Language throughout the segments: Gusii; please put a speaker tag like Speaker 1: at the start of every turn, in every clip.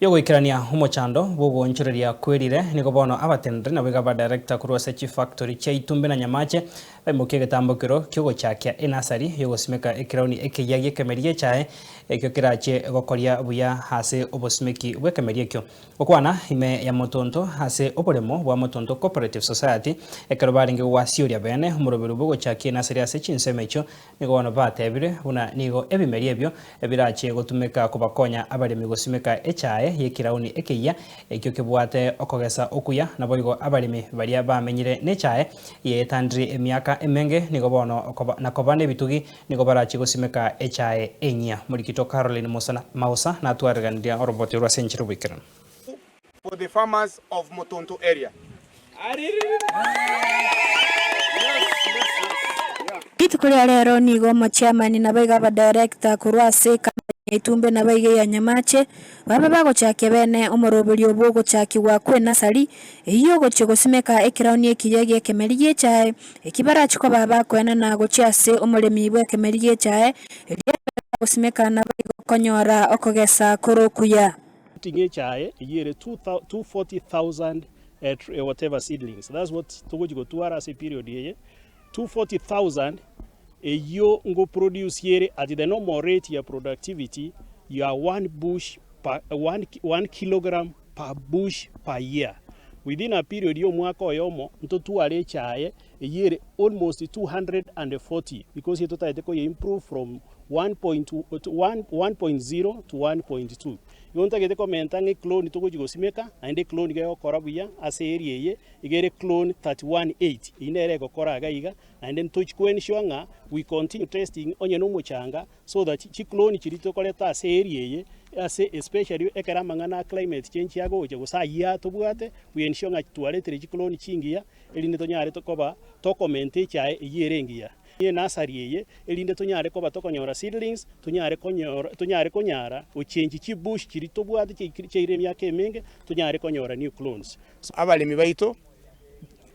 Speaker 1: Y'ogoikerania omochando bw'ogoonchoreria kwerire, nigo bono abateneneri naboigo abadirector korwa ase chifactory chia Itumbe na Nyamache baimokia egetambokero ki'ogochakia enasari y'ogosimeka ekerauni ekeyia gi'ekemeri gi'echae ekio kerachie gokoria buya ase obosimeki bw'ekemeri ekio. Gokwana ime ya Motonto ase oboremo bwa Motonto Cooperative Society ekero barenge goasioria bene omoroberio bw'ogochakia enasari ase chinsemo echio Nigo bono batebire buna nigo ebimeri ebio birache gotumeka kobakonya abaremi gosimeka echae y'ekirauni ekeyia ekio kebwate okogesa okuya, naboigo abaremi baria bamenyire nechae yeetandiri emiaka emenge nigo bono na koba nebitugi nigo barache gosimeka echae enyia. Morikito Caroline Mausa natwareganirie oroboti orwo ase enchera oboikeranu.
Speaker 2: for the farmers of Motonto area.
Speaker 3: Rituko ria rero nigo omochairman naboigo abadirector korwa ase ecompany ya Itumbe naboigo eya Nyamache babe bagochakia bene omoroberio bw'ogochakigwa kw'enasari eyio ogochia gosimeka ekeraoni ekiya gi'ekemeri gi'echae eki barachie koba bakoenana gochia ase omoremi bw'ekemeri gi'echae erio abe bagosimeka naboigo konyora okogesa kore okuya.
Speaker 4: Planting echae eyio ere 240,000 whatever seedlings that's what togochi gotwara ase eperiod eye, 240,000 eyio ngo produce ere at the normal rate ya productivity ya one bush per one kilogram per bush per year. Within a period ya omwaka oyomo ntotware echae eyio ere almost 240 because etotagete koye improve from 1.0 to 1.2. Igo ntagete komenta ng'a eclone togochia gosimeka, naende eclone iga egokora buya ase area eye, iga ere clone 31 8, eyio nere egokora iga iga, naende ntochi ko ensure ng'a we continue testing onye na omochanga so that chiclone chiria tokoreta ase area eye, ase especially ekero amang'ana a climate change agocha gose ayio atobwate, we ensure ng'a twaretire chiclone chingiya erinde tonyare koba tokomenta echae eyio ere engiya. Enasari eye, erinde tonyare koba tokonyora seedlings, tonyare konyora tonyare konyara gochengi chibush chiria tobwate chiaire emiaka emenge, tonyare konyora new clones.
Speaker 2: Abaremi baito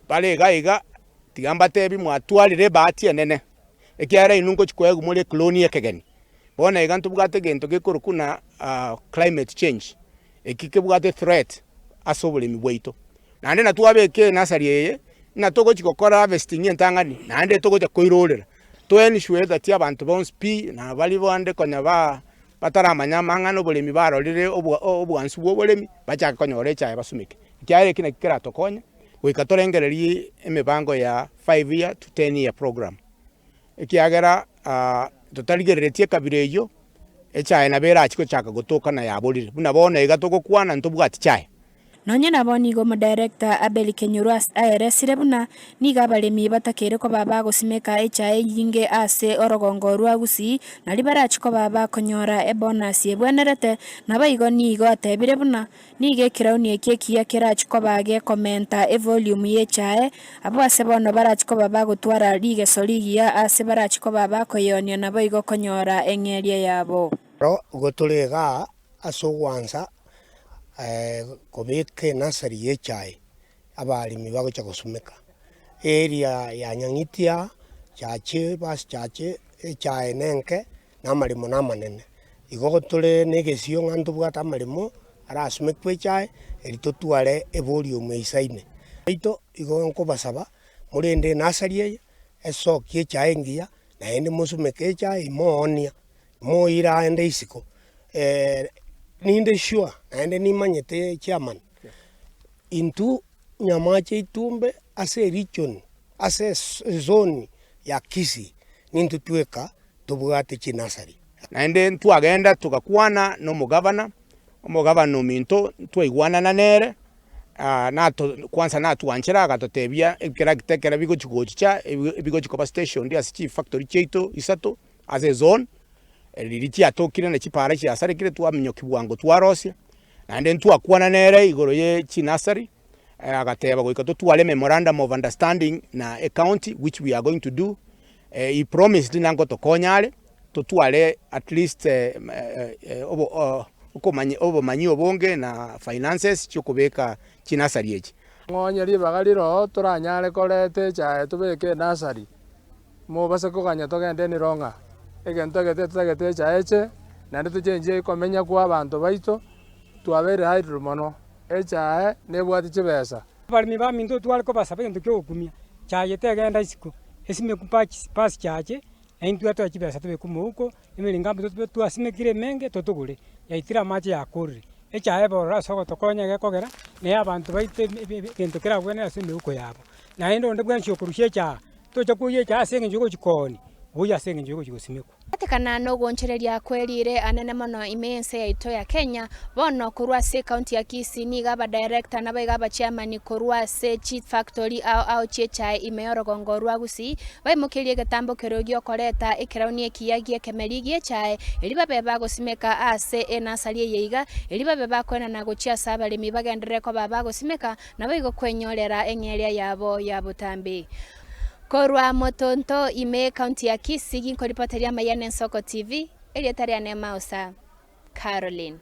Speaker 2: bare iga iga, tiga mbatebi mwatwarire ebahati enene, ekiagera inwe ngochia koegwa more eclone ekegeni. Bono iga ntobwate egento gekorokwa buna climate change, eki kebwate threat ase oboremi bwaito. Naende natwabeka enasari eye, ng'a togochia gokora harvesting entang'ani, naende togocha koirorera, to ensure that abanto bonsi pi, na baria bande konya ba bataramanya amang'ana oboremi barorire obwa obwansu bwa oboremi, bachake konyora echae basumeke. Ekiagera eki naki keratokonye, goika torengererie emebango ya five year to ten year program, ekiagera totarigereretie ekabira eyio, echae nabo erachie gochaka gotoka na yaborire, buna bono iga togokwana ntobwati chae.
Speaker 3: Nonye nabo nigo omodirector Abel Kenyoro aeresire buna nigo abaremi batakeire koba bagosimeka echae enyinge ase orogongo rwa Gusii nario barachi koba bakonyora ebonus ebwenerete, naboigo nigo atebire buna nigo ekerauni eki ekiya kerachi koba gekomenta evolume y'echae abwo ase bono barachi koba bagotwara rigeso rigiya ase barachi koba bakoyeonia naboigo konyora eng'eria yabo.
Speaker 5: Ero igo tore igaa ase ogwansa kobeka enasari y'echae abaremi bagocha gosumeka. Area ya Nyang'iti aa, chache basi chache echae nenke na amaremo na amanene. Igo tore na egesio ng'a ntobwate amaremo arasumekwe echae eri totware evolume eisaine. Baito igo nkobasaba morende enasari eye, esokie echae engiya naende mosumeke echae imoonia. Moire aende isiko, ninde sure naende nimanyete chairman, intwe Nyamache Itumbe ase eregion, ase ezone ya Kisii nintwe tweka tobwate chinursery.
Speaker 2: Naende ntwagenda togakwana na omogavana, omogavana ominto ntwaigwanana nere, nato kwanza natwanchera agatotebia ekerakita ekero bigochi gochicha ebigochi koba stationed ase chifactory chiaito isato. Ase ezone, riria chiatokire na chipaara chiasarekire twaminyokia bwango twarosia, naende ntwakwana nere igoro ye chinursery, agateba goika totware memorandum of understanding na ecounty which we are going to do, he promised ng'a ngotokonya are, totware at least obo okomanya obomanyi obonge na finances chiokobeka chinursery echi.
Speaker 6: Ng'onye ribaga riroho toranyare koreta echae tobeke enursery. Mobase koganya togende niro ng'a egento egete totagete echaeche, naende tochenchie komenya kw'abanto baito. Twabeire idle mono, echae nebwate chibesa.
Speaker 7: Abaremi baminto tware kobasaba egento kiogokumia, chaye tegenda isiko, esimekwe pasi chache, na intwe atoe chibesa tobeke omouko, emiringambe tobe twasimekire emenge totogore, yaitire amache yakorire. Echaye ebe ororo ase ogotokonya gekogera, na abanto baito egento kerabwenere ase emeuko yabo. Naende onde bwensi okorusia echae, tocha koiywa echae ase eng'encho yogochia koonia, oywe ase eng'encho yogochia gosimekwa.
Speaker 3: Goatekana nogoonchoreria kwe riire anene mono ime y'ense yaito ya Kenya, bono korwa ase ekaunti ya Kisii nigo abadirector naboigo abachairman korwa ase chifactori ao ao chi'echae ime y'orogongo rwa Gusii baimokerie egetambo keria giokoreta ekerauni ekiya gi'ekemeri gi'echae erio babe bagosimeka ase enasari eye iga erio babe bakoenana gochia ase abaremi bagenderere koba bagosimeka naboigo kwenyorera eng'eria yabo ya botambe. Korwa motonto ime ekaunti ya Kisii ginkoripoteria amayia n'Ensoko TV, erieta riane Mausa Caroline.